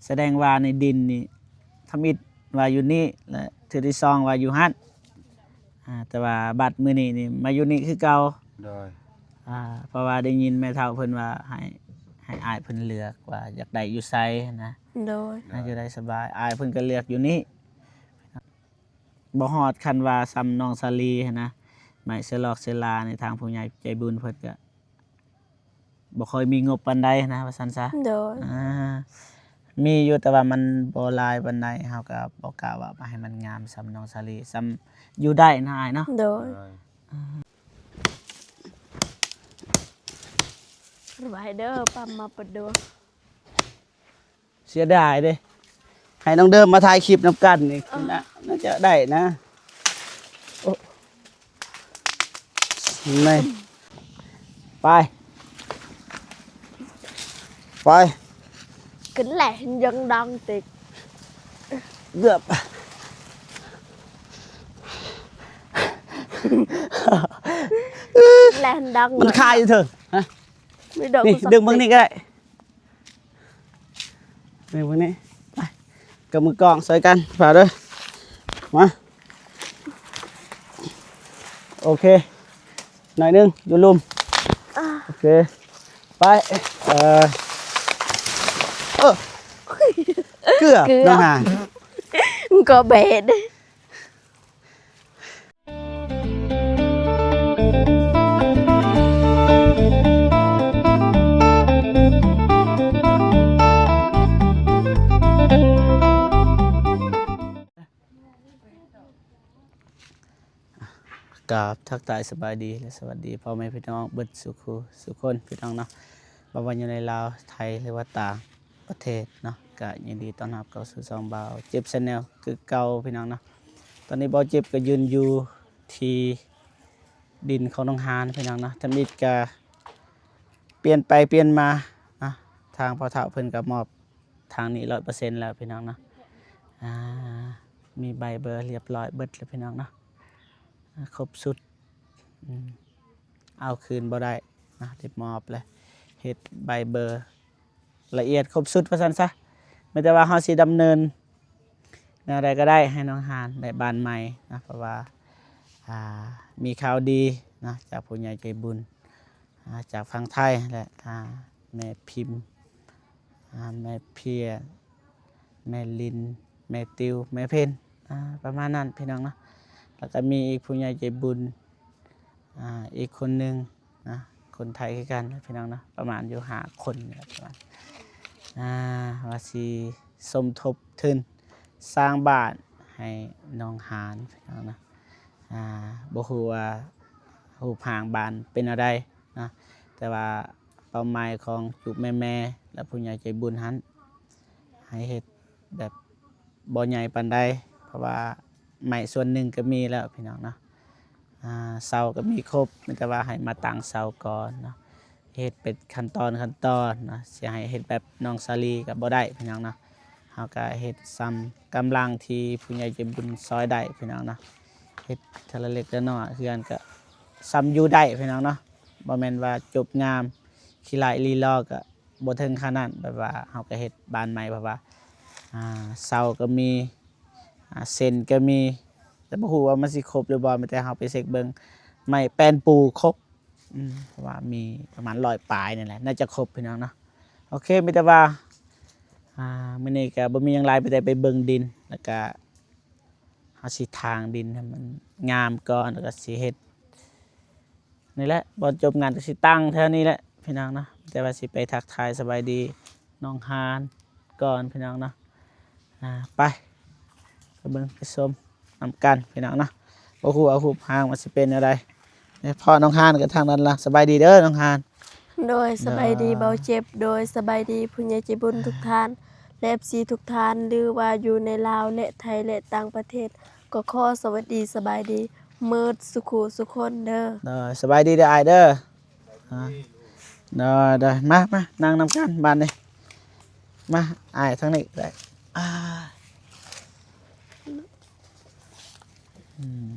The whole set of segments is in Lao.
ສະແດງວ່າໃນດິນນີ້ ທຳອິດວ່າຢູ່ນີ້ ແລະ ເທື່ອທີສອງວ່າຢູ່ຫັ້ນ. ອ່າ ແຕ່ວ່າບັດມື້ນີ້ນີ້ມາຢູ່ນີ້ຄືເກົ່າ. ໂດຍ ອ່າ ເພາະວ່າໄດ້ຍິນແມ່ເຖົ້າເພິ່ນວ່າໃຫ້ ໃຫ້ອ້າຍເພິ່ນເລືອກວ່າຢາກໄດ້ຢູ່ໃສນະ. ໂດຍ ໃຫ້ຢູ່ໄດ້ສະບາຍ. ອ້າຍເພິ່ນກໍເລືອກຢູ່ນີ້. ບໍ່ຮອດຄັນວ່າສ່ຳນ້ອງສາລີຫັ້ນນະ, ໄມ້ເສລອກເສລານີ້ ທາງຜູ້ໃຫຍ່ໃຈບຸນເພິ່ນກະບໍ່ຄ່ອຍມີງົບປານໃດນະ ວ່າຊັ້ນຊະ. ໂດຍ ອ່າ ມີຢູ່ ແຕ່ວ່າມັນບໍ່ຫຼາຍປານໃດ, ເຮົາກະບໍ່ກ້າວ່າໃຫ້ມັນງາມສ່ຳນ້ອງສາລີ, ສ່ຳຢູ່ໄດ້ນະອ້າຍເນາະ. ໂດຍ ອ່າ ສະບາຍເດີ ປ້າມາປະດູ. ເສຍດາຍເດ້ ໃຫ້ນ້ອງເດີມມາຖ່າຍຄລິບນຳກັນນີ້ ເອີ ໜ້າ ໜ້າຈະໄດ້ນະ. ໂອ້ ນີ້ ໄປ ໄປ ຂຶ້ນແຫຼະ ຍັງດັງຕິກ ເກືອບ ແລ່ນດັງ ມັນຄາຢູ່ເທິງ ຮະ ນີ້ ດຶງເບິ່ງນີ້ກໍໄດ້. ນີ້ ເບິ່ງນີ້ ໄປ ກັບມືກ້ອງຊ່ອຍກັນ ຝາກເດີ ມາ ໂອເຄ ໜ້ອຍໜຶ່ງ ຢູ່ລຸ່ມ ອ່າ ໂອເຄ ໄປ ເອີ ເອີ ເກືອບ ເກືອບ ນ້ອງຫາ ມັນກໍເບດ. ກາບທັກທາຍສະບາຍດີ ແລະ ສະຫວັດດີພໍ່ແມ່ພີ່ນ້ອງເບິດສູ່ຄູ່ສູ່ຄົນ ພີ່ນ້ອງເນາະ, ບໍ່ວ່າຢູ່ໃນລາວ ໄທ ຫຼືວ່າຕ່າງ ປະເທດເນາະ, ກະຍິນດີຕ້ອນຮັບເຂົ້າສູ່ຊ່ອງບ່າວເຈັບ Channel ຄືເກົ່າ ພີ່ນ້ອງເນາະ. ຕອນນີ້ບ່າວເຈັບກະຢືນຢູ່ທີ່ດິນຂອງນ້ອງຫານ ພີ່ນ້ອງເນາະ, ທຳອິດກະປ່ຽນໄປປ່ຽນມາເນາະ, ທາງພໍ່ເຖົ້າເພິ່ນກະມອບທາງນີ້ຮ້ອຍເປີເຊັນແລ້ວ ພີ່ນ້ອງເນາະ. ອ່າ ມີໃບເບີຮຽບຮ້ອຍເບິດແລ້ວ ພີ່ນ້ອງເນາະ, ອ່າ ຄົບຊຸດ ອືມ ເອົາຄືນບໍ່ໄດ້ນະ, ໄດ້ມອບແລ້ວ ເຮັດໃບເບີລະອຽດຄົບຊຸດວ່າຊັ້ນຊະ. ແມ່ນແຕ່ວ່າເຮົາຊິດຳເນີນແນວໃດກໍໄດ້ໃຫ້ນ້ອງຫານໄດ້ບ້ານໃໝ່ນະ, ເພາະວ່າ ອ່າ ມີຂ່າວດີນະ ຈາກຜູ້ໃຫຍ່ໃຈບຸນ ອ່າ ຈາກຝັ່ງໄທແຫຼະ ອ່າ ແມ່ພິມ ອ່າ ແມ່ເພຍ ແມ່ລິນ ແມ່ຕິວ ແມ່ເພັນ ອ່າ ປະມານນັ້ນ ພີ່ນ້ອງເນາະ. ແລ້ວກໍມີອີກຜູ້ໃຫຍ່ໃຈບຸນ ອ່າ ອີກຄົນໜຶ່ງນະ ຄົນໄທຄືກັນ ພີ່ນ້ອງເນາະ, ປະມານຢູ່ຫ້າຄົນນີ້ແຫຼະ ປະມານ ອ່າ ວ່າຊິສົມທົບທຶນສ້າງບ້ານໃຫ້ນ້ອງຫານ ພີ່ນ້ອງເນາະ. ອ່າ ບໍ່ຮູ້ວ່າຮູບຮ່າງບ້ານເປັນແນວໃດເນາະ, ແຕ່ວ່າເປົ້າໝາຍຂອງຈຸກແມ່ໆ ແລະ ຜູ້ໃຫຍ່ໃຈບຸນຫັ້ນ ໃຫ້ເຮັດແບບບໍ່ໃຫຍ່ປານໃດ ເພາະວ່າໄມ້ສ່ວນໜຶ່ງກໍມີແລ້ວ ພີ່ນ້ອງເນາະ. ອ່າ ເສົາກໍມີຄົບ ມີແຕ່ວ່າໃຫ້ມາຕັ້ງເສົາກ່ອນເນາະ, ເຮັດເປັນຂັ້ນຕອນ ຂັ້ນຕອນເນາະ, ຊິໃຫ້ເຮັດແບບນ້ອງສາລີກໍບໍ່ໄດ້ ພີ່ນ້ອງເນາະ. ເຮົາກໍເຮັດສ່ຳກຳລັງທີ່ຜູ້ໃຫຍ່ໃຈບຸນຊ່ອຍໄດ້ ພີ່ນ້ອງເນາະ, ເຮັດເທື່ອລະເລັກລະນ້ອຍ ເຮືອນກໍສ່ຳຢູ່ໄດ້ ພີ່ນ້ອງເນາະ, ບໍ່ແມ່ນວ່າຈົບງາມ ຂີ້ຮ້າຍລີລໍກໍບໍ່ເຖິງຂະໜາດນັ້ນ. ແບບວ່າເຮົາກໍເຮັດບ້ານໃໝ່ ເພາະວ່າ ອ່າ ເສົາກໍມີ ອ່າ ເສັ້ນກໍມີ ແຕ່ບໍ່ຮູ້ວ່າມັນຊິຄົບຫຼືບໍ່, ມີແຕ່ເຮົາໄປເຊັກເບິ່ງໄມ້ແປ້ນປູຄົບ ອືມ ເພາະວ່າມີປະມານຮ້ອຍປາຍນີ້ແຫຼະ ໜ້າຈະຄົບ ພີ່ນ້ອງເນາະ. ໂອເຄ ມີແຕ່ວ່າ ອ່າ ມື້ນີ້ກໍບໍ່ມີຫຍັງຫຼາຍ ມີແຕ່ໄປເບິ່ງດິນ ແລ້ວກໍເຮົາຊິຖາງດິນໃຫ້ມັນງາມກ່ອນ ແລ້ວກໍຊິເຮັດ ນີ້ແຫຼະ ບ່ອນຈົບງານກໍຊິຕັ້ງແຖວນີ້ແຫຼະ ພີ່ນ້ອງເນາະ. ແຕ່ວ່າຊິໄປທັກທາຍສະບາຍດີນ້ອງຫານກ່ອນ ພີ່ນ້ອງເນາະ. ອ່າ ໄປ ໄປເບິ່ງໄປຊົມນຳກັນ ພີ່ນ້ອງເນາະ, ບໍ່ຮູ້ວ່າຮູບຮ່າງມັນຊິເປັນແນວໃດ. ພໍ້ນ້ອງຫານກໍທາງນັ້ນລະ. ສະບາຍດີເດີນ້ອງຫານ. ໂດຍ ສະບາຍດີ ໂດຍ ບ່າວເຈັບ. ໂດຍ ສະບາຍດີຜູ້ໃຫຍ່ໃຈບຸນທຸກທ່ານ ແລະ ເອັຟຊີ ທຸກທ່ານ ຫຼືວ່າຢູ່ໃນລາວ ແລະ ໄທ ແລະ ຕ່າງປະເທດ ກໍຂໍສະຫວັດດີສະບາຍດີເໝິດສູ່ຄູ່ສູ່ຄົນເດີ. ໂດຍ ສະບາຍດີເດີອ້າຍເດີ. ອ່າ ໂດຍ ໂດຍ ມາ ມາ ນັ່ງນຳກັນບາດນີ້. ມາ ອ້າຍທາງນີ້ກໍໄດ້. ອ່າ ອືມ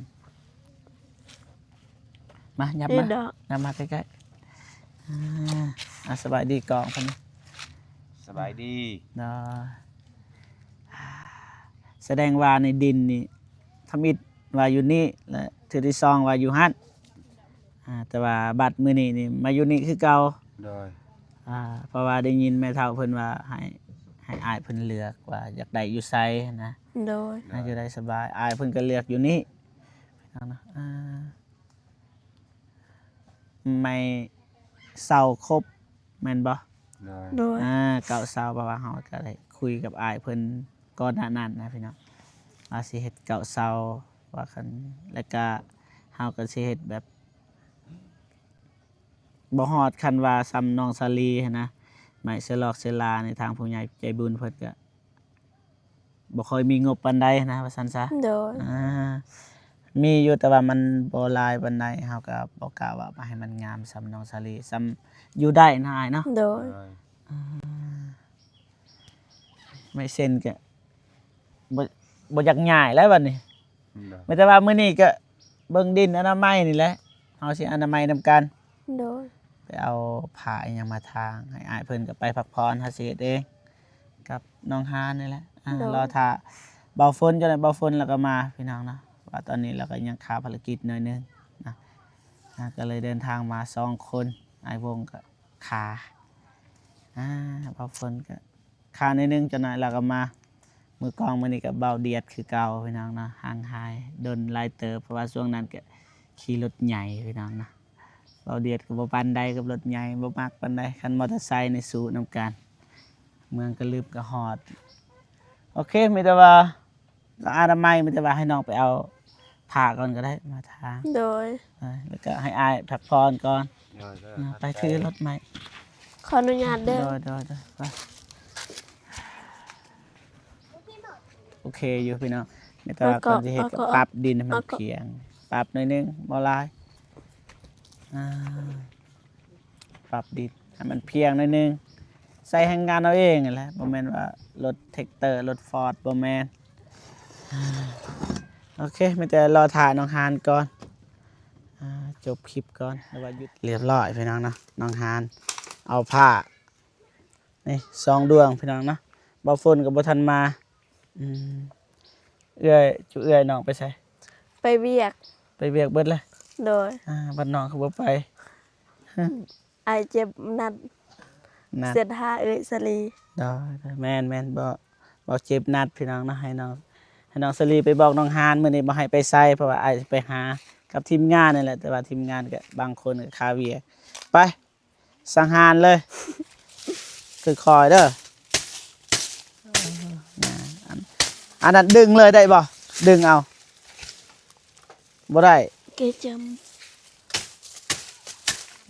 ມາ ຫຍັບມາ ຫຍັບມາໃກ້ໆ. ອ່າ ອ່າ ສະບາຍດີກ້ອງເພິ່ນ. ສະບາຍດີ. ໂດຍ. ສະແດງວ່າໃນດິນນີ້ ທຳອິດວ່າຢູ່ນີ້ ແລະ ເທື່ອທີສອງວ່າຢູ່ຫັ້ນ. ອ່າ ແຕ່ວ່າບັດມື້ນີ້ນີ້ມາຢູ່ນີ້ຄືເກົ່າ. ໂດຍ ອ່າ ເພາະວ່າໄດ້ຍິນແມ່ເຖົ້າເພິ່ນວ່າໃຫ້ ໃຫ້ອ້າຍເພິ່ນເລືອກວ່າຢາກໄດ້ຢູ່ໃສນະ. ໂດຍ ໃຫ້ຢູ່ໄດ້ສະບາຍ. ອ້າຍເພິ່ນກໍເລືອກຢູ່ນີ້ເນາະ. ອ່າ ໄມ້ເສົາຄົບແມ່ນບໍ່? ໂດຍ ໂດຍ ອ່າ ເກົ້າເສົາ ເພາະວ່າເຮົາກໍໄດ້ຄຸຍກັບອ້າຍເພິ່ນກ່ອນໜ້ານັ້ນນະພີ່ນ້ອງ ວ່າຊິເຮັດເກົ້າເສົາ ວ່າຄັນ ແລ້ວກະເຮົາກໍຊິເຮັດແບບ ບໍ່ຮອດຄັນວ່າສ່ຳນ້ອງສາລີຫັ້ນນະ ໄມ້ເສລອກເສລານີ້ ທາງຜູ້ໃຫຍ່ໃຈບຸນເພິ່ນກໍ ບໍ່ຄ່ອຍມີງົບປານໃດນະ ວ່າຊັ້ນຊະ. ໂດຍ ອ່າ ມີຢູ່ ແຕ່ວ່າມັນບໍ່ຫຼາຍປານໃດ ເຮົາກໍບໍ່ກ້າວ່າມາໃຫ້ມັນງາມສ່ຳນ້ອງສາລີ ສ່ຳຢູ່ໄດ້ນະອ້າຍເນາະ. ໂດຍ ໂດຍ ອ່າ ໄມ້ເສັ້ນກໍບໍ່ ບໍ່ຢາກຍ້າຍແລ້ວບັດນີ້. ໂດຍ ມີແຕ່ວ່າມື້ນີ້ກໍເບິ່ງດິນອະນາໄມນີ້ແຫຼະ ເຮົາຊິອະນາໄມນຳກັນ. ໂດຍ ໄປເອົາຜ້າອີ່ຫຍັງມາທາງ ໃຫ້ອ້າຍເພິ່ນກໍໄປພັກຜ່ອນ ເຮົາຊິເຮັດເອງກັບນ້ອງຮານນີ້ແຫຼະ. ອ່າ ໂດຍ ລໍຖ້າເບົາຝົນ ຈັກໜ້ອຍເບົາຝົນລາວກໍມາພີ່ນ້ອງເນາະ ເພາະວ່າຕອນນີ້ລາວກໍຍັງຄາພາລະກິດໜ້ອຍໜຶ່ງນະ. ອ່າ ກໍເລີຍເດີນທາງມາສອງຄົນ ອ້າຍວົງກໍຄາ ອ່າ ເບົາຝົນກໍ ຄາໜ້ອຍໜຶ່ງ ຈັກໜ້ອຍລາວກໍມາ. ມືກອງມື້ນີ້ກໍເບົາດຽດຄືເກົ່າພີ່ນ້ອງເນາະ ຫ່າງຫາຍດົນຫຼາຍເຕີບ ເພາະວ່າຊ່ວງນັ້ນກໍຂີ່ລົດໃຫຍ່ພີ່ນ້ອງເນາະ. ເບົາດຽດກໍບໍ່ປານໃດກັບລົດໃຫຍ່ ບໍ່ມັກປານໃດ ຄັນມໍເຕີໄຊນີ້ສູ້ນຳກັນ ເມືອງກະລຶມກໍຮອດ. ໂອເຄ ມີແຕ່ວ່າ ອະນາໄມ ມີແຕ່ວ່າໃຫ້ນ້ອງໄປເອົາຜ້າກ່ອນກໍໄດ້ມາທາ. ໂດຍ ເອີ ແລ້ວກໍໃຫ້ອ້າຍພັກຜ່ອນກ່ອນ. ໂດຍ ໂດຍ ອ່າ ຂອບໃຈ ໄປຖືລົດໃໝ່ ຂໍອະນຸຍາດເດີ. ໂດຍ ໂດຍ ໂດຍ ໄປ. ໂອເຄຢູ່ພີ່ນ້ອງ ມີແຕ່ວ່າ ແລ້ວກໍ ກ່ອນຊິເຮັດກໍ ແລ້ວກໍ ປັບດິນໃຫ້ມັນ ແລ້ວກໍ ພຽງ ປັບໜ້ອຍໜຶ່ງ ບໍ່ຫຼາຍ. ອ່າ ປັບດິນໃຫ້ມັນພຽງໜ້ອຍໜຶ່ງ ໃຊ້ແຮງງານເຮົາເອງຫັ້ນແຫຼະ ບໍ່ແມ່ນວ່າລົດແທັກເຕີ ລົດຟອດ ບໍ່ແມ່ນ. ໂອເຄ ມີແຕ່ລໍຖ້ານ້ອງຮານກ່ອນ. ອ່າ ຈົບຄລິບກ່ອນ ຫຼືວ່າຢຸດ. ລຽບຮ້ອຍພີ່ນ້ອງເນາະ ນ້ອງຮານເອົາຜ້ານີ້ສອງດວງພີ່ນ້ອງເນາະ ເບົາຝົນກໍບໍ່ທັນມາ. ອືມ ເອື້ອຍ ຈຸເອື້ອຍນ້ອງໄປໃສ? ໄປວຽກ. ໄປວຽກເບິດເລີຍ? ໂດຍ. ອ່າ ບັດນ້ອງຄືບໍ່ໄປ? ອ້າຍເຈັບນັດ ນັດ ເສດຫາເອື້ອຍສາລີ. ໂດຍ ໂດຍ ແມ່ນໆ ບໍ່ ບໍ່ເຈັບນັດພີ່ນ້ອງເນາະ ໃຫ້ນ້ອງ ໃຫ້ນ້ອງສາລີໄປບອກນ້ອງຮານ ມື້ນີ້ບໍ່ໃຫ້ໄປໃສ ເພາະວ່າອ້າຍຊິໄປຫາກັບທີມງານນີ້ແຫຼະ ແຕ່ວ່າທີມງານກໍບາງຄົນກໍຄາວຽກ. ໄປ ສັງຫານເລີຍ ຄ່ອຍໆເດີ. ອັນນັ້ນດຶງເລີຍໄດ້ບໍ່? ດຶງເອົາ ບໍ່ໄດ້ ເກຈຳ.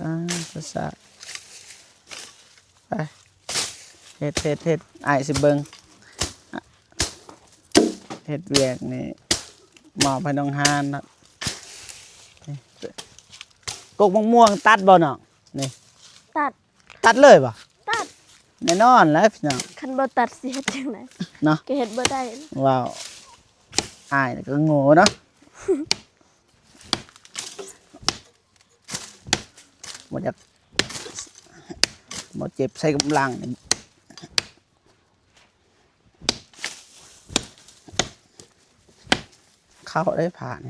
ອ່າ ປະສາດ ໄປ ເຮັດ ເຮັດ ເຮັດ ອ້າຍຊິເບິ່ງ. ເຮັດວຽກນີ້ມອບໃຫ້ນ້ອງຮານເນາະ. ກົກມະມ່ວງຕັດບໍ່ນ້ອງ? ນີ້ ຕັດ. ຕັດເລີຍບໍ່? ຕັດ. ແນ່ນອນແຫຼະພີ່ນ້ອງ ຄັນບໍ່ຕັດຊິເຮັດຈັ່ງໃດເນາະ? ກໍເຮັດບໍ່ໄດ້. ວ້າວ ອ້າຍກໍໂງ່ເນາະ. ບໍ່ຢາກ ບໍ່ເຈັບໃຊ້ກຳລັງ. ເຂົ້າໄດ້ຜ່ານ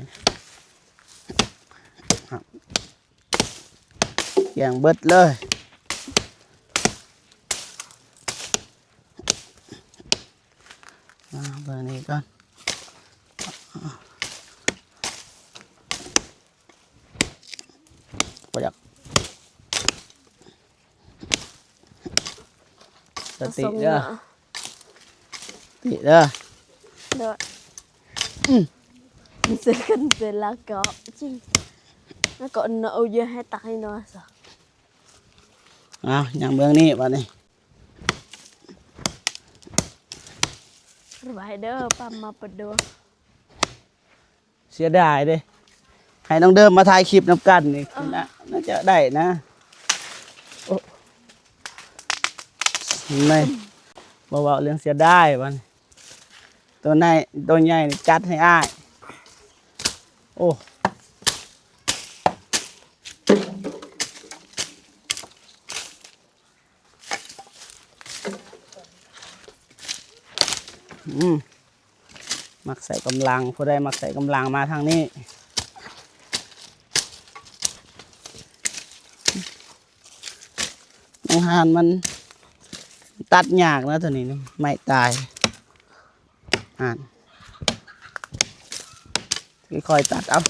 ແກງເບິດເລີຍ. ມາເບິ່ງນີ້ກ່ອນ. ບໍ່ຢາກ ສະຕິເດີ ສະຕິເດີ. ໂດຍ. ອືມ ເສນກັນເສນລະເກາະຈິງ ລະເກາະເນາະ. ເອົາເຍອະໃຫ້ຕັກໃຫ້ນ້ອຍຊະ. ເອົາ ຍ່າງເບິ່ງນີ້ບາດນີ້ ສະບາຍເດີ ປ້າມາປະໂດ. ເສຍດາຍເດ້ ໃຫ້ນ້ອງເດີມມາຖ່າຍຄລິບນຳກັນນີ້ ເອີ ໜ້າ ໜ້າຈະໄດ້ນະ. ໂອ້ ແມ່ນ ບໍ່ເວົ້າເລື່ອງເສຍດາຍບັດນີ້ ໂຕໃຫຍ່ ໂຕໃຫຍ່ນີ້ຈັດໃຫ້ອ້າຍ. ໂອ້ ອືມ. ມັກໃຊ້ກຳລັງ ຜູ້ໃດມັກໃຊ້ກຳລັງມາທາງນີ້. ນ້ອງຫານມັນຕັດຍາກນະໂຕນີ້ນະ ໄມ້ຕາຍ. ອ່ານ ຄ່ອຍໆຕັດເອົາ.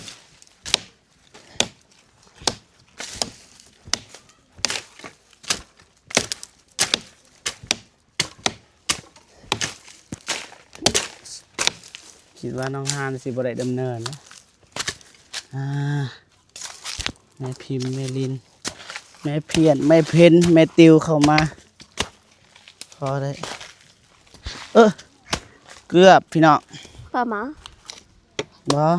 ຄິດວ່ານ້ອງຫານຊິບໍ່ໄດ້ດຳເນີນນະ. ອ່າ ແມ່ພິມ ແມ່ລິນ ແມ່ພຽນ ແມ່ເພັນ ແມ່ຕິວເຂົ້າມາ ພໍໄດ້. ເອີ ເກືອບພີ່ນ້ອງ ປາໝາ ບໍ່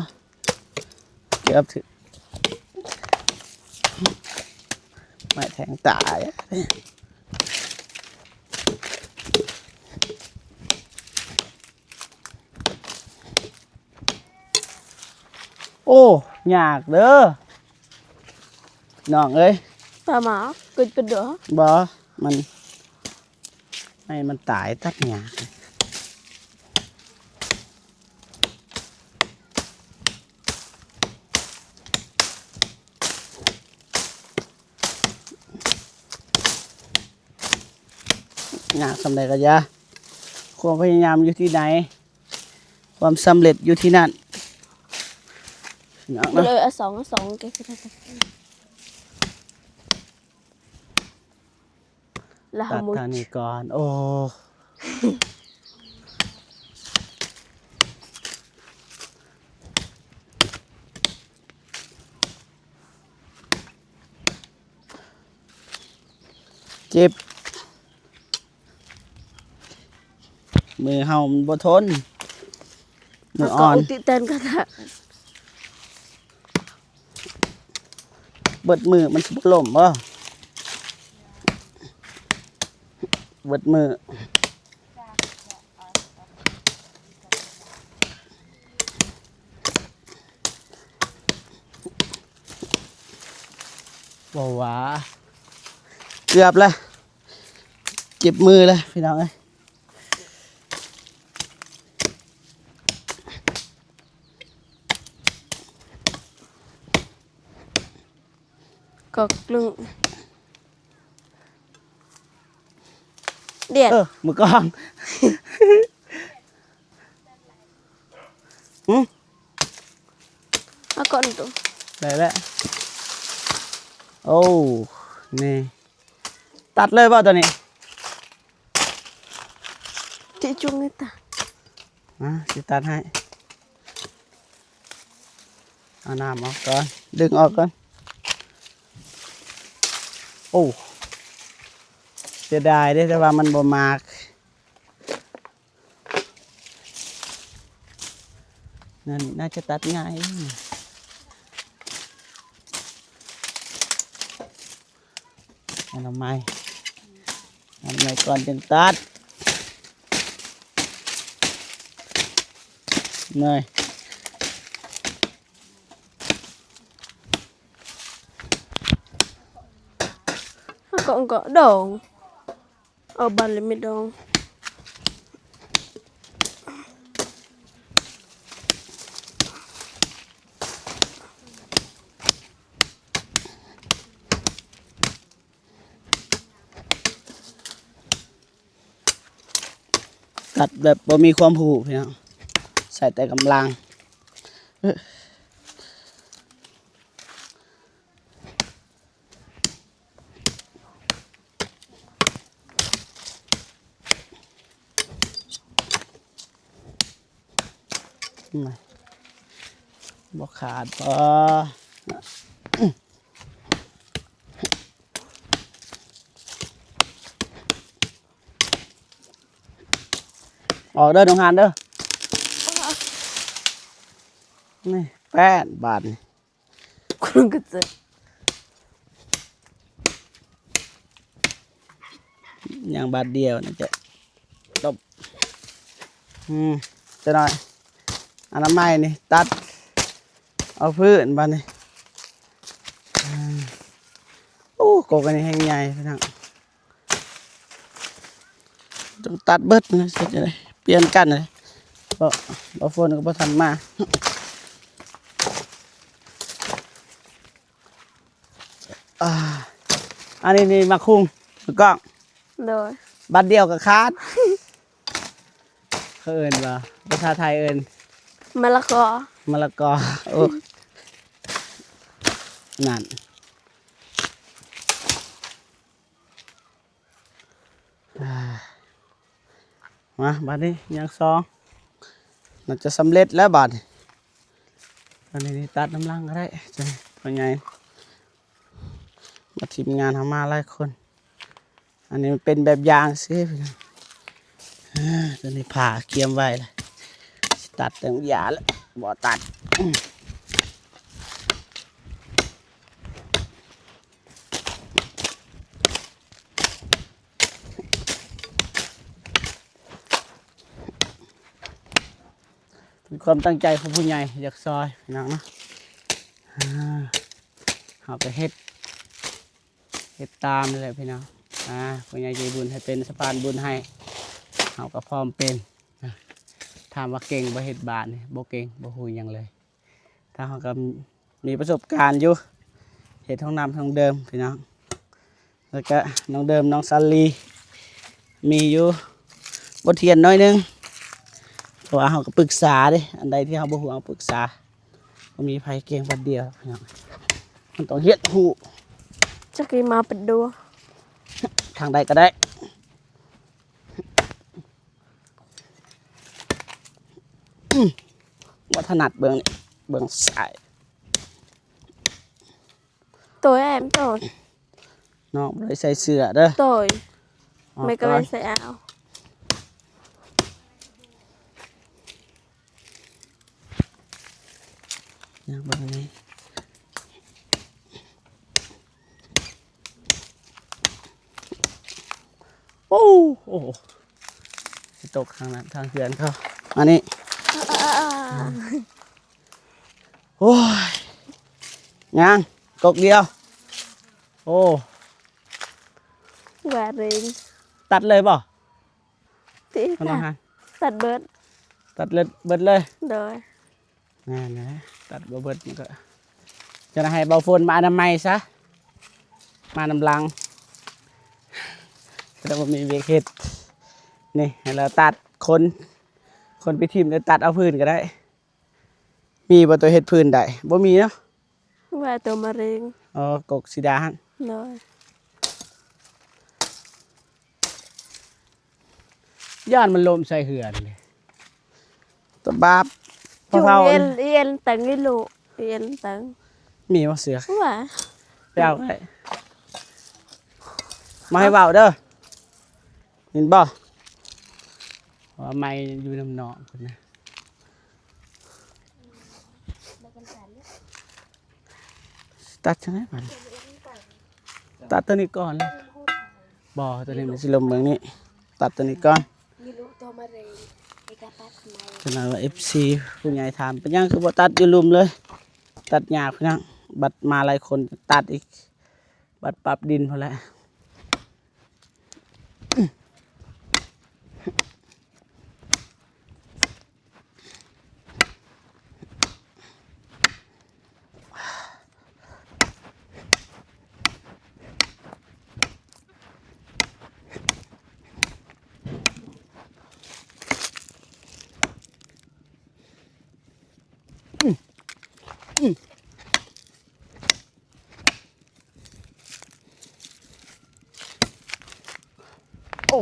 ເກືອບຖືກໄມ້ແທງຕາຍ. ໂອ້ ຍາກເດີນ້ອງເອີຍ. ປາໝາ ກຶດກະເດືອ ບໍ່ ມັນ ໃຫ້ມັນຕາຍຕັດຫຍ້າ. ຍາກສ່ຳໃດກໍຢ່າ ຄວາມພະຍາຍາມຢູ່ທີ່ໃດ ຄວາມສຳເລັດຢູ່ທີ່ນັ້ນ. ເອົາເລີຍ ເອົາສອງ ເອົາສອງ ລະຫະມຸດ ຕັດທາງນີ້ກ່ອນ. ໂອ້ ເຈັບ ມືເຮົາມັນບໍ່ທົນ ມືອ່ອນ ເອົາເກົ້າຕິແຕນກໍໄດ້. ເບິດມື້ມັນຊິບໍ່ລົ້ມບໍ່? ເບິດມື້ ບໍ່ຫວາ ເກືອບແລ້ວ ເຈັບມືແລ້ວພີ່ນ້ອງເອີຍ. ກໍລຶ້ງ ດຽດ ເອີ ມືກ້ອງ ຫຶ ມາກ່ອນໂຕ ໄດ້ແລ້ວ. ໂອ້ ນີ້ ຕັດເລີຍບໍ່ໂຕນີ້? ຊິຈຸງໃຫ້ຕາ ມາ ຊິຕັດໃຫ້. ເອົານ້ຳອອກກ່ອນ ດຶງອອກກ່ອນ. ໂອ້ ເສຍດາຍເດ້ ແຕ່ວ່າມັນບໍ່ໝາກ. ນັ້ນໜ້າຈະຕັດງ່າຍ. ອະນາໄມ ອະນາໄມກ່ອນຈຶ່ງຕັດ. ເມື່ອຍ ເອົາເກາະ ເກາະດອງ. ເອົາບາດເລັຍແມ່ດອງ. ຕັດແບບບໍ່ມີຄວາມຮູ້ພີ່ນ້ອງ ໃຊ້ແຕ່ກຳລັງ. ບໍ່ຂາດບໍ່? ອອກເດີ ນ້ອງຫານເດີ. ນີ້ ແປ້ນບາດນີ້. ຄົນກະເຈັບ ຍັງບາດດຽວນະຈະຕົບ. ອືມ ຈະໜ້ອຍ ອະນາໄມນີ້ ຕັດເອົາພື້ນບາດນີ້. ອືມ ໂອ້ ກົກອັນນີ້ແຮງໃຫຍ່ພີ່ນ້ອງ. ຕ້ອງຕັດເບິດນະ ຊິເຮັດຈັ່ງໃດ? ປ່ຽນກັນເລີຍ ເພາະ ເອີ ບໍ່ຝົນກໍບໍ່ທັນມາ. ອ່າ ອັນນີ້ນີ້ໝາກຫຸ່ງ ກອງ ໂດຍ ບາດດຽວກໍຂາດ. ເຂົາເອີ້ນວ່າ ພາສາໄທເອີ້ນ ມະລະກອ ມະລະກອ. ໂອ້ ນັ້ນ. ອ່າ ມາ ບາດນີ້ຢ່າງສອງ ໜ້າຈະສຳເລັດແລ້ວບາດນີ້. ອັນນີ້ນີ້ຕັດນຳຫຼັງກໍໄດ້ ຈັ່ງພໍ່ໃຫຍ່ ມາ ທີມງານເຮົາມາຫຼາຍຄົນ. ອັນນີ້ມັນເປັນແບບຢ່າງຊື່ ອ່າ ຕົວນີ້ຜ້າກຽມໄວ້ລະ ຊິຕັດແຕ່ຢາລະ ບໍ່ຕັດ. ເປັນຄວາມຕັ້ງໃຈຂອງຜູ້ໃຫຍ່ຢາກຊ່ອຍພີ່ນ້ອງເນາະ. ອ່າ ເຮົາກໍເຮັດ ເຮັດຕາມນີ້ແຫຼະພີ່ນ້ອງ. ອ່າ ຜູ້ໃຫຍ່ໃຈບຸນໃຫ້ເປັນສະພານບຸນໃຫ້ ເຮົາກໍພ້ອມເປັນ. ອ່າ ຖາມວ່າເກັ່ງບໍ່ເຮັດບ້ານນີ້? ບໍ່ເກັ່ງ ບໍ່ຮູ້ຫຍັງເລີຍ. ທາງເຮົາກໍມີປະສົບການຢູ່ ເຮັດຫ້ອງນ້ຳຫ້ອງເດີມພີ່ນ້ອງ. ແລ້ວກະນ້ອງເດີມ ນ້ອງສາລີ ມີຢູ່ບົດຮຽນໜ້ອຍໜຶ່ງ ເພາະວ່າເຮົາກໍປຶກສາເດ້ ອັນໃດທີ່ເຮົາບໍ່ຮູ້ເຮົາປຶກສາ. ບໍ່ມີໃຜເກັ່ງບາດດຽວພີ່ນ້ອງ ມັນຕ້ອງຮຽນຮູ້. ຈັກຊິມາເປັນດູ ທາງໃດກໍໄດ້. ອືມ ບໍ່ຖະໜັດເບິ່ງນີ້ ເບິ່ງຊ້າຍ. ໂຕຍ ແອມໂຕຍ ນ້ອງບໍ່ໄດ້ໃສ່ເສື້ອເດີ ໂຕຍ ອອກ ແມ່ກໍໄດ້ໃສ່ເອົາ. ຢາກເບິ່ງນີ້ ໂອ້ ໂອ້ ຊິຕົກທາງນັ້ນ ທາງເຮືອນເຂົາ ມານີ້. ໂອ້ຍ ຍັງ ກົກດຽວ. ໂອ້ ວ່າເລັງ ຕັດເລີຍບໍ່? ຕິ ຕັດ ຕັດເບິດ ຕັດເບິດເລີຍ. ໂດຍ ນັ້ນແຫຼະ ຕັດບໍ່ເບິດມັນກໍ ຈະໃຫ້ເບົາຝົນມານຳໃໝ່ຊະ ມານຳຫຼັງ ແຕ່ບໍ່ມີວຽກເຮັດ. ນີ້ໃຫ້ລາວຕັດ ຄົນ ຄົນໄປຖິ້ມ ແລ້ວຕັດເອົາພື້ນກໍໄດ້. ມີບໍ່ຕົວເຮັດພື້ນໄດ້? ບໍ່ມີເນາະ. ວ່າຕົວມະເຮັງ ອໍ ກົກສີດາຫັ້ນ. ໂດຍ ຢ້ານມັນລົ້ມໃສ່ເຮືອນເດ້ ຕະບາບ. ຈຸ່ມ ເອີນ ເອີນຕັງນີ້ລູກ ເອີນຕັງ. ມີບໍ່ເສື້ອ? ວ່າ ໄປເອົາໄດ້ ມາໃຫ້ເວົ້າເດີ ເຫັນບໍ່? ວ່າໄມ້ຢູ່ນຳນ້ອງພຸ້ນນະ. ຕັດຈັ່ງໃດບັດນີ້? ຕັດຕົວນີ້ກ່ອນ. ບໍ່ ຕົວນີ້ມັນຊິລົມເບິ່ງນີ້ ຕັດຕົວນີ້ກ່ອນ. ຈະນັ້ນວ່າ ເອັຟຊີ ຜູ້ໃຫຍ່ຖາມ ເປັນຫຍັງຄືບໍ່ຕັດຢູ່ລຸ່ມເລີຍ? ຕັດຍາກພີ່ນ້ອງ ບັດມາຫຼາຍຄົນຕັດອີກ ບັດປັບດິນພຸ້ນແຫຼະ. ໂອ້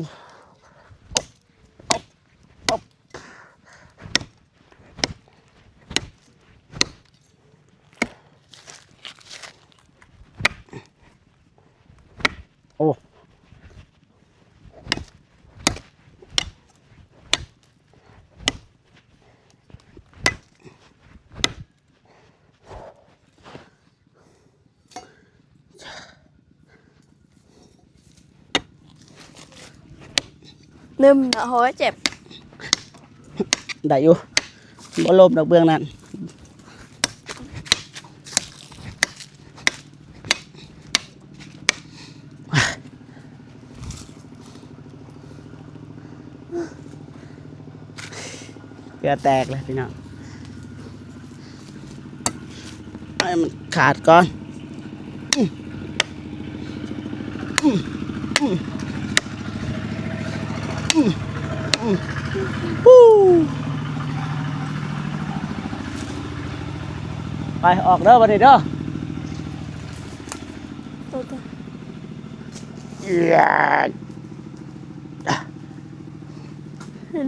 ໂອ້. ລຶ້ມເນາະ ໂຫຍ ເຈັບ. ໄດ້ຢູ່ ບໍ່ລົ້ມດອກເບື້ອງນັ້ນ. ເ ເກືອແຕກເລີຍພີ່ນ້ອງ ໃຫ້ມັນຂາດກ່ອນ. ໄປ ອອກເດີບັດນີ້ເດີ.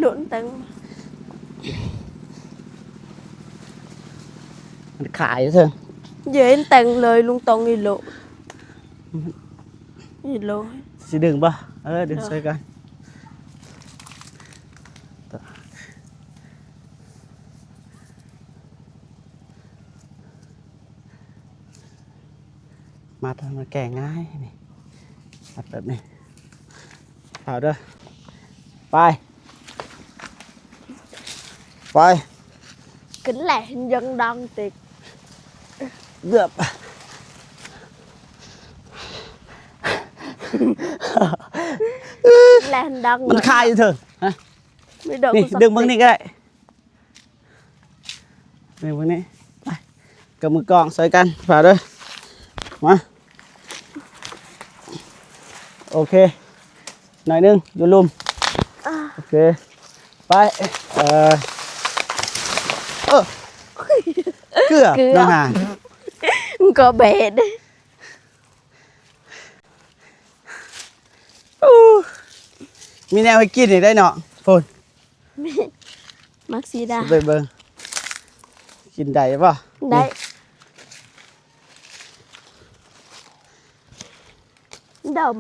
ລຸ້ນເຕັງ ມັນຂາຍເຖິງ ເຢັນແຕ່ງເລີຍລຸງຕອງ ອີໂລ ອີໂລ ຊິດຶງບໍ່? ເອີ ດຶງ ເອີ ຊ່ວຍກັນ. ມັດໃຫ້ມັນແກ່ງ່າຍນີ້ ມັດແບບນີ້ ເອົາເດີ ໄປ ໄປ ຂຶ້ນແຫຼະ ຍັງດັງຕິກ ເກືອບ ແລ່ນດັງ ມັນຄາຢູ່ເທິງ ຮະ ນີ້ ດຶງເບິ່ງນີ້ກໍໄດ້. ນີ້ ເບິ່ງນີ້ ໄປ ກັບມືກ້ອງຊ່ວຍກັນ ພາເດີ ມາ ໂອເຄ ໜ້ອຍໜຶ່ງ ຢູ່ລຸ່ມ ອ່າ ໂອເຄ ໄປ ເອີ ເອີ ເກືອບ ເກືອບ ນ້ອງຫາ ມັນກໍເບດ ໂອ້ ມີແນວໃຫ້ກິນອີກໄດ໋ເນາະ ພຸ້ນ ມີ ໝາກສີດາ ຊິໄປເບິ່ງ ກິນໄດ້ບໍ່? ໄດ້ ດົມ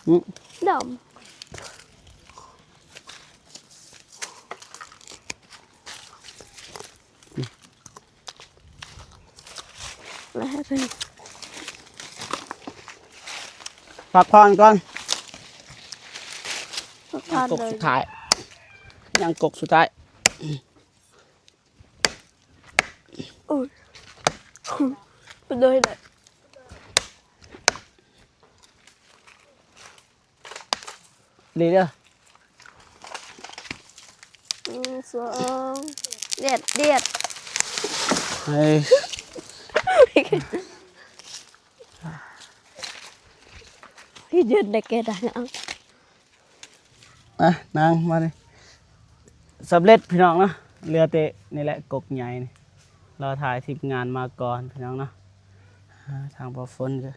ຫຶ? ດົມ ແລ້ວໃຫ້ເພິ່ນ ພັກຜ່ອນກ່ອນ ພັກຜ່ອນເລີຍ ຍັງກົກສຸດທ້າຍ ຍັງກົກສຸດທ້າຍ ໂອ້ຍ ເປັນໂດຍໄດ້ ນີ້ເດີ ໜຶ່ງ ສອງ ດຽດ ດຽດ ເຮີ້ຍ ເຢັນໄດ້ແກ່ໃດເອົາ ອ່ະ ນາງມານີ້ ສຳເລັດພີ່ນ້ອງເນາະ ເຫຼືອແຕ່ນີ້ແຫຼະ ກົກໃຫຍ່ນີ້ ລໍຖ້າທີມງານມາກ່ອນພີ່ນ້ອງເນາະ ອ່າ ທາງບ່າວຝົນກໍ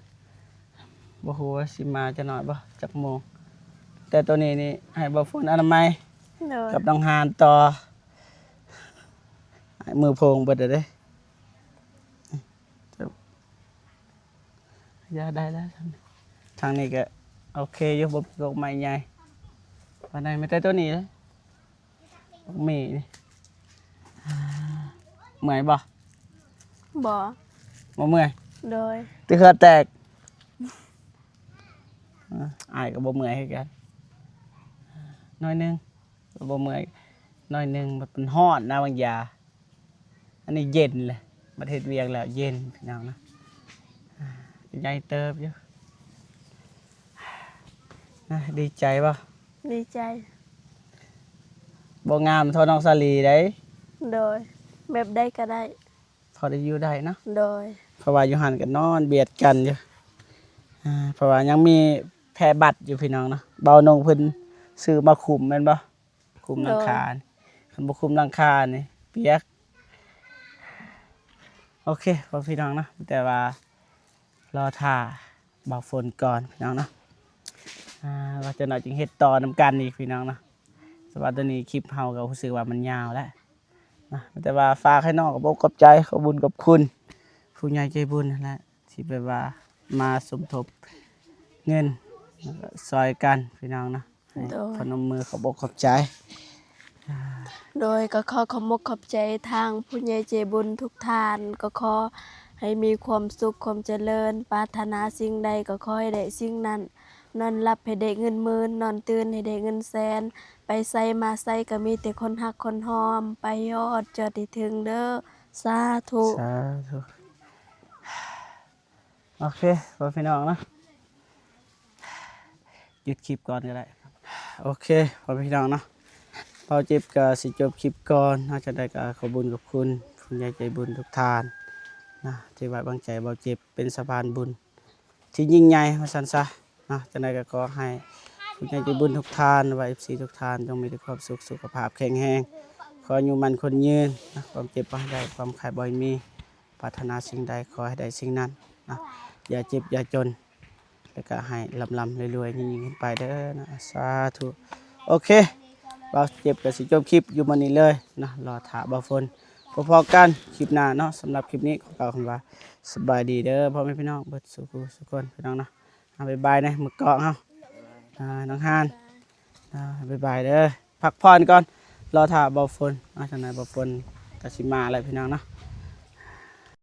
ບໍ່ຮູ້ວ່າຊິມາຈັກໜ້ອຍບໍ່ ຈັກໂມງ ແຕ່ໂຕນີ້ນີ້ໃຫ້ບ່າວຝົນອະນາໄມ ໂດຍ ກັບນ້ອງຫານຕໍ່ ໃຫ້ມືໂພງເບິດເດ້ ຢ່າໄດ້ແລ້ວ ທາງນີ້ກໍໂອເຄຢູ່ ບໍ່ມີກົກໄມ້ໃຫຍ່ປານໃດ ມີແຕ່ໂຕນີ້ເດ້. ບັກໝີ່ນີ້ ເມື່ອຍບໍ່? ບໍ່ ບໍ່ເມື່ອຍ ໂດຍ ແຕ່ເຫື່ອແຕກ ອ້າຍກໍບໍ່ເມື່ອຍຄືກັນ ໜ້ອຍໜຶ່ງ ບໍ່ເມື່ອຍ ໜ້ອຍໜຶ່ງ ມັນຮ້ອນນະ ບາງຢາ ອັນນີ້ເຢັນແຫຼະ ບັດເຮັດວຽກແລ້ວເຢັນ ພີ່ນ້ອງນະ ໃຫຍ່ເຕີບຢູ່ ນະ ດີໃຈບໍ່? ດີໃຈ ບໍ່ງາມທໍ່ນ້ອງສາລີໃດ໋ ໂດຍ ແບບໃດກໍໄດ້ ພໍໄດ້ຢູ່ໄດ້ເນາະ ໂດຍ ເພາະວ່າຢູ່ຫັ້ນກໍນອນບຽດກັນຢູ່ ອ່າ ເພາະວ່າຍັງມີແຜ່ບັດຢູ່ ພີ່ນ້ອງເນາະ ເບົານົງເພິ່ນຊື້ມາຄຸມແມ່ນບໍ່? ຄຸມຫຼັງຄາ ໂດຍ ຄັນບໍ່ຄຸມຫຼັງຄານີ້ປຽກ ໂອເຄ ພໍ່ພີ່ນ້ອງເນາະ ແຕ່ວ່າລໍຖ້າບ່າວຝົນກ່ອນ ພີ່ນ້ອງເນາະ ອ່າ ວ່າຈັກໜ້ອຍຈຶ່ງເຮັດຕໍ່ນຳກັນອີກ ພີ່ນ້ອງເນາະ ແຕ່ວ່າຕອນນີ້ຄລິບເຮົາກໍຮູ້ສຶກວ່າມັນຍາວແລ້ວນະ ແຕ່ວ່າຝາກໃຫ້ນ້ອງຂອບອົກຂອບໃຈ ຂອບບຸນຂອບຄຸນຜູ້ໃຫຍ່ໃຈບຸນຫັ້ນແຫຼະ ທີ່ແບບວ່າມາສົມທົບເງິນ ແລ້ວກໍຊ່ອຍກັນ ພີ່ນ້ອງເນາະ ໃຫ້ ໂດຍ ພະນົມມືຂອບອົກຂອບໃຈ ໂດຍ ກໍຂໍຂອບອົກຂອບໃຈທາງຜູ້ໃຫຍ່ໃຈບຸນທຸກທ່ານ ກໍຂໍໃຫ້ມີຄວາມສຸກຄວາມຈະເລີນ ປາດຖະໜາສິ່ງໃດກໍຂໍໃຫ້ໄດ້ສິ່ງນັ້ນ ນອນຫຼັບໃຫ້ໄດ້ເງິນໝື່ນ ນອນຕື່ນໃຫ້ໄດ້ເງິນແສນ ໄປໃສມາໃສກໍມີແຕ່ຄົນຮັກຄົນຫອມ ໄປຮອດຈອດໃຫ້ເຖິງເດີ ສາທຸ ສາທຸ. ໂອເຄ ພໍ່ແມ່ພີ່ນ້ອງເນາະ ຢຸດຄລິບກ່ອນກໍໄດ້ ໂອເຄ ພໍ່ແມ່ພີ່ນ້ອງເນາະ ບ່າວເຈັບກໍຊິຈົບຄລິບກ່ອນເນາະ. ຈັ່ງໃດກໍຂອບບຸນຂອບຄຸນຜູ້ໃຫຍ່ໃຈບຸນທຸກທ່ານນະ ທີ່ໄວ້ວາງໃຈບ່າວເຈັບເປັນສະພານບຸນທີ່ຍິ່ງໃຫຍ່ວ່າຊັ້ນຊະເນາະ. ຈັ່ງໃດກໍຂໍໃຫ້ຜູ້ໃຫຍ່ໃຈບຸນທຸກທ່ານ ແລະ ເອັຟຊີທຸກທ່ານ ຈົ່ງມີແຕ່ຄວາມສຸກ ສຸຂະພາບແຂງແຮງ ຂໍອາຍຸໝັ້ນຂວັນຍືນນະ. ຄວາມເຈັບບໍ່ໃຫ້ໄດ້ ຄວາມໄຂ້ບໍ່ໃຫ້ມີ ປາດຖະໜາສິ່ງໃດຂໍໃຫ້ໄດ້ສິ່ງນັ້ນນະ. ຢ່າເຈັບຢ່າຈົນ ແລ້ວກໍໃຫ້ລ່ຳໆລວຍໆຍິ່ງໆຂຶ້ນໄປເດີນະ ສາທຸ. ໂອເຄ ບ່າວເຈັບກໍຊິຈົບຄລິບຢູ່ໝ່ອງນີ້ເລີຍເນາະ. ລໍຖ້າບ່າວຝົນ ພໍ້ກັນຄລິບໜ້າເນາະ. ສຳລັບຄລິບນີ້ຂໍກ່າວຄຳວ່າສະບາຍດີເດີພໍ່ແມ່ພີ່ນ້ອງເບິດສູ່ຜູ້ສູ່ຄົນ ພີ່ນ້ອງເນາະ. ອາ ບາຍບາຍນະ ມື້ກອງເຮົາ ອາ ນ້ອງຮານ ອາ ບາຍບາຍເດີ ພັກຜ່ອນກ່ອນ ລໍຖ້າບ່າວຝົນເນາະ. ຈັ່ງໃດບ່າວຝົນກໍຊິມາແລ້ວ ພີ່ນ້ອງເນາະ.